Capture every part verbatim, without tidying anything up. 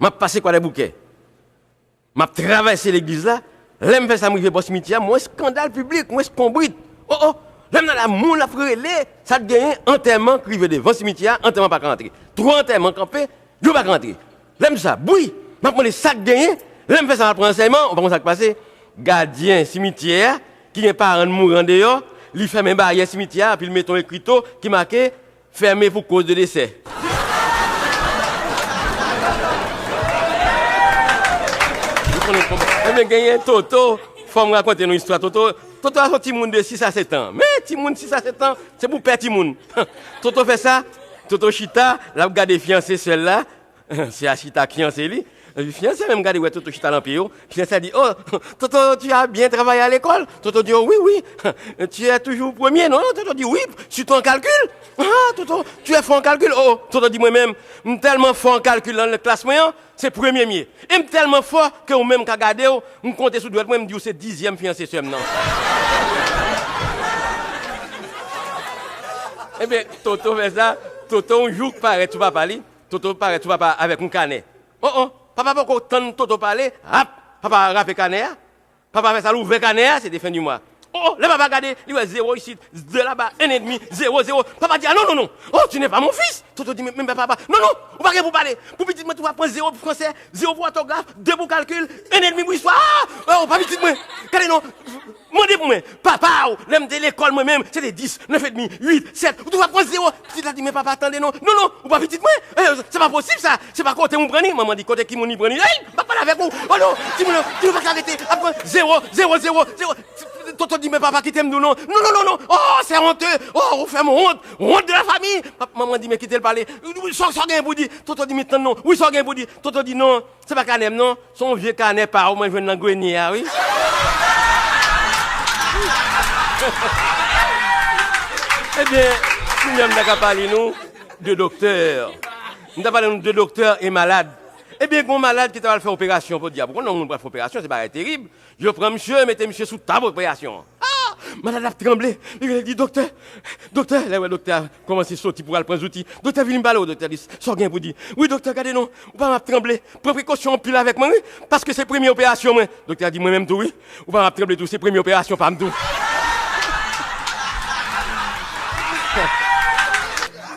M ap pase Kwadèboukè. M ap travèse legliz la. Lè m fè sa, m rive bò simityè a, m wè eskandal piblik, m wè eskonbrit. O, o! Lè m nan la, moun ap rele, sa t genyen, antèman k rive devan simityè a, antèman pa ka antre. Twa antèman kanpe, yo pa ka antre. Lè m di sa, bwi! M ap mande sa k genyen. Lè m fè sa, m ap pran ransèyman, ou pa konn sa k pase. Gadyen simityè a, ki gen paran n mouri andeyò, li fèmen baryè simityè a, epi l mete yon ekrito ki make, Fèmen pou koz de desè. Ebyen, genyen Toto, fò m rakonte nou istwa Toto. Toto a se yon timoun de sis a sèt an. Men, timoun sis a sèt an, se pou pè timoun. Toto fè sa, Toto chita, l ap gade fiyanse sè l la. Se a chita ak fiyanse li. Epi fiyanse menm gade wè Toto chita nan pye yo. Fiyanse a di, "Oh, Toto, tu as bien travaillé à l'école?" Toto di, "Oh, oui, oui." "Tu es toujours premier, non?" Toto di, "Oui, surtout en calcul." "Ah, Toto, tu es fort en calcul." Oh, Toto di, "Mwen menm, m tèlman fò an kalkil nan klas mwen an, se premye m ye. E m tèlman fò ke ou menm ka gade w, m konte sou dwèt mwen, m di w se dizyèm fiyanse sè m nan." Ebyen, Toto fè sa, Toto yon jou parèt sou papa li. Toto parèt sou papa avèk yon kanè. Oh, oh, papa poko tann Toto pale, ap, papa rape kanè a. Papa fè sa, l ouvè kanè a, se te fen di mwa. Oh, oh, lè papa gade, li wè zewo isit, de laba, en edmi, zewo, zewo. Papa di, "Ah non, non, non. Oh, tu n'es pas mon fils." Toto di, "Men, men, papa, non, non, ou pa gen pou pale. Pou pitit mwen tou, w ap pran zewo pou fransè, zewo pou òtograf, de pou kalkil, en edmi pou istwa. Ah, oh, pa pitit mwen. Gade non." Mande pou mwen, papa w, lè m te lekòl mwen menm, se te dis, nèf edmi, uit, sèt, ou toujou ap pran zewo. Pitit la di, "Men papa, tande non. Non, non, ou pa pitit mwen. Eh, se pa posib sa. Se pa kote m ou pran li." Manman di, "Kote ki moun li pran li? Ey, m pa pale avèk ou. Oh non, timoun yo, timoun yo pa ka rete ap pran zewo, zewo, zewo, zewo." Toto di, "Men papa, kite m di w non. Non, non, non, non. Oh, c'est honteux. Oh, ou fè m wont. Wont de la famille." Pap-, manman di, "Men kite l pale. Sa, sa w gen pou di?" Toto di, "Men tann non. Wi, sa w gen pou di?" Toto di, "Non." Se pa kanè m non, se yon vye kanè pa w mwen jwenn nan grenye a, wi. Ebyen, kounye a m ta ka pale nou de doktè. M ta pale nou de doktè e malad. Ebyen, gen yon malad ki ta pral fè operasyon, podyab. Ou konnen yon moun pral fè operasyon, se bagay terib. Yo pran misye, mete misye sou tab operasyon an. Ah! Malad la ap tranble. Li rele, li di, "Doktè, doktè." Lè wè doktè a kòmanse soti pou al pran zouti. "Doktè, vini m pale w, doktè." Li, "Sa w gen pou di?" "Wi, doktè, gade non. Ou pa m ap tranble. Pran prekosyon anpil avèk mwen, wi. Paske se premye operasyon mwen." Doktè a di, "Mwen menm tou, wi. Ou pa m ap tranble tou. Se premye operasyon pa m tou."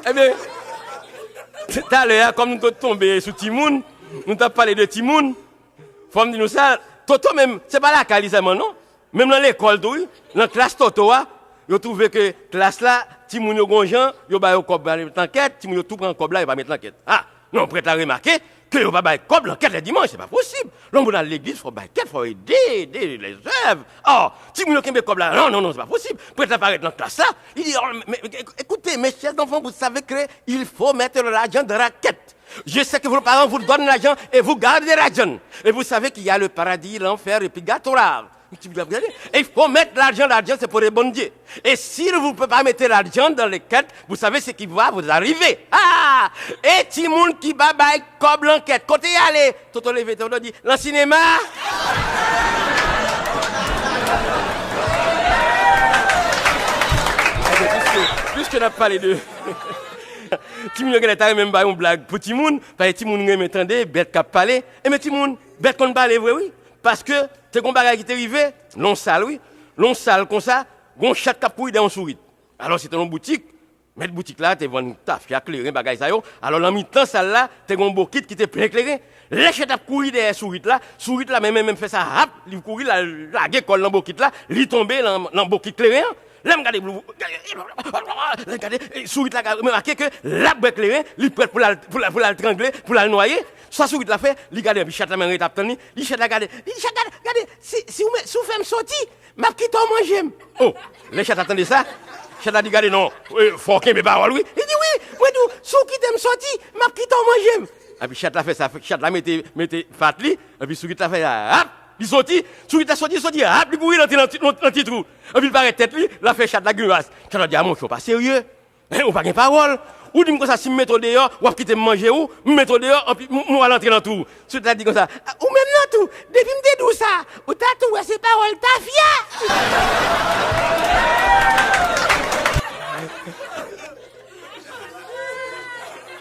Ebyen, talè a, kòm nou t ap tonbe sou timoun, nou t ap pale de timoun, fò m di nou sa, Toto menm, se pa lakay li sèlman, non. Menm nan lekòl tou, wi, nan klas Toto a, yo twouve ke klas la, timoun yo gon jan, yo ba yo kòb, ba yo met nan kèt, timoun yo tou pran kòb la, yo pa met nan kèt. Ah, non, prèt la remake ke yo pa bay kòb nan kèt lè dimanch, se pa posib. Lè moun al legliz, fò bay kèt, fò ede, ede lèzèv. Oh, timoun yo kenbe kòb la, non, non, non, se pa posib. Prèt la parèt nan klas la, li di, oh, men, men, écoutez, mes chers enfants, vous savez que il faut mettre l'argent dans la quête. Je sais que vos parents vous donnent l'argent et vous gardez l'argent. Et vous savez qu'il y a le paradis, l'enfer et le purgatoire. Et il faut mettre l'argent, l'argent c'est pour les bon Dieu. Et si vous ne pouvez pas mettre l'argent dans les quêtes, vous savez ce qui va vous arriver. Ah! E timoun ki pa bay kòb nan kèt, kote y ale? Toto leve, Toto di, nan sinema. Piske, piske n ap pale de timoun yo genlè ta renmen m bay yon blag pou timoun, paske timoun renmen tande bèt k ap pale. Ebyen timoun, bèt konn pale vre wi. Paske te gon bagay ki te rive, nan yon sal wi, nan yon sal konsa, gon chat k ap kouri dèyè yon sourit. Alò se te yon boutik, mèt boutik la te vann tafya, kleren, bagay sa yo. Alò nan mitan sal la, te gon bokit ki te plen kleren. Lè chat ap kouri dèyè sourit la, sourit la menm, menm, menm fè sa, hap, li kouri, l al lage kò l nan bokit la, li tonbe nan, nan bokit kleren an. Lè m gade, lè m gade, eh, sourit la remake ke l ap bwè kleren, li prèt pou l al, pou l al, pou l al trangle, pou l al nwaye. Sa sourit la fè, li gade, epi chat la menm rete ap tann li, li chat la gade, li di chat, gade, gade, si, si w, si w fè m soti, m ap kite w manje m. Oh, lè chat la tande sa, chat la di, gade non, eh, fò w kenbe pawòl wi. Li di, wi, mwen di w, si w kite m soti, m ap kite w manje m. Epi chat la fè sa, chat la mete, mete pat li, epi sourit la fè sa, hap, li soti, sourit la soti, soti, hap, li kouri rantre nan ti, nan, nan ti twou. Epi l parèt tèt li, l ap fè chat la grimas. Chat la di, a monchè, w pa serye. Hein, ou pa gen pawòl. Ou di m konsa, si m mete w deyò, w ap kite m manje ou, m mete w deyò, anpi m, m al antre nan twou. Sourit la di konsa, ou menm nan tou, depi m te di w sa, ou ta tou wè se pawòl tafya.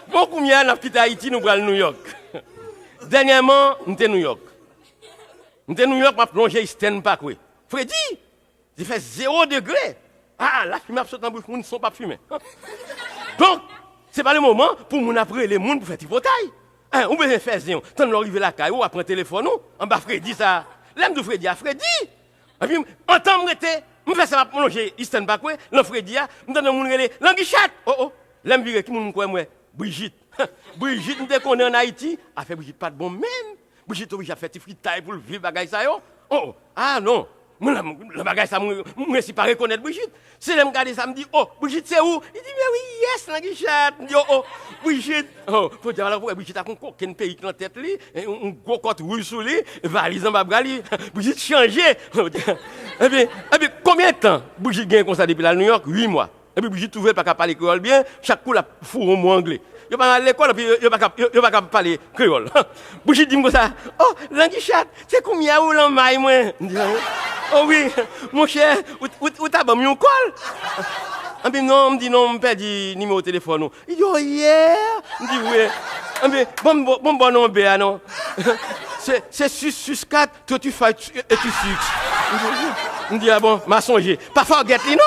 Bon, kounye a, n ap kite Ayiti, nou pral Nouyòk. Dènyèman, m te Nouyòk. M te Nouyòk, m ap lonje Eastern Parkway. Fredi! Li fè zewo degre. Ah, lafimen ap sot nan bouch moun san w p ap fimen. Donk, se pa le moman pou moun ap rele moun pou fè tripotay. Hein, ou bezwen fè zen w. Tann lè w rive lakay ou, w ap pran telefòn ou, anba fredi sa. Lè m di w fredi a, fredi! Epi, antan m rete, m fè sa, m ap lonje Eastern Parkway, nan fredi a, m tande yon moun rele, Langichat! Oh, oh! Lè m vire, ki moun m kwè m wè? Brigitte. Brigitte, m te konnen ann Ayiti, afè Brigitte pa t bon menm. Brigitte oblije ap fè ti fritay pou l viv bagay sa yo. Oh, oh, ah non. Mwen, nan, nan bagay sa, mwen, mwen resi pa rekonèt Brigitte. Se lè m gade sa, m di, oh, Brigitte, se ou? Li di, men wi, yes, Langichat. M di, oh, oh, Brigitte. Oh, podyab, alò, pou wè Brigitte ak yon kokenn peyik nan tèt li, yon, yon gwo kòt wouj sou li, valiz anba bra li. Brigitte chanje. Epi, epi, konbyen tan Brigitte gen konsa depi l al Nouyòk? Uit mwa. Epi Brigitte twouve l pa ka pale kreyòl byen, chak kou l ap foure yon mo angle. Yo pa al lekòl, epi yo, yo pa ka, yo, yo pa ka pale kreyòl. Brigitte di m konsa, oh, Langichat, se kounye a ou lan may mwen. M di, oh wi, monchè, ou, ou, ou ta ban m yon kòl. Epi non, m di non, m pèdi nimewo telefòn ou. Li di, oh yeah! M di, wi. Epi, bon, bon, bon, bon, non, bè a non. Se, se sis sis kat, trente-cinq, trente-six. M di, m di, ah bon, m a sonje. Pa forget li non.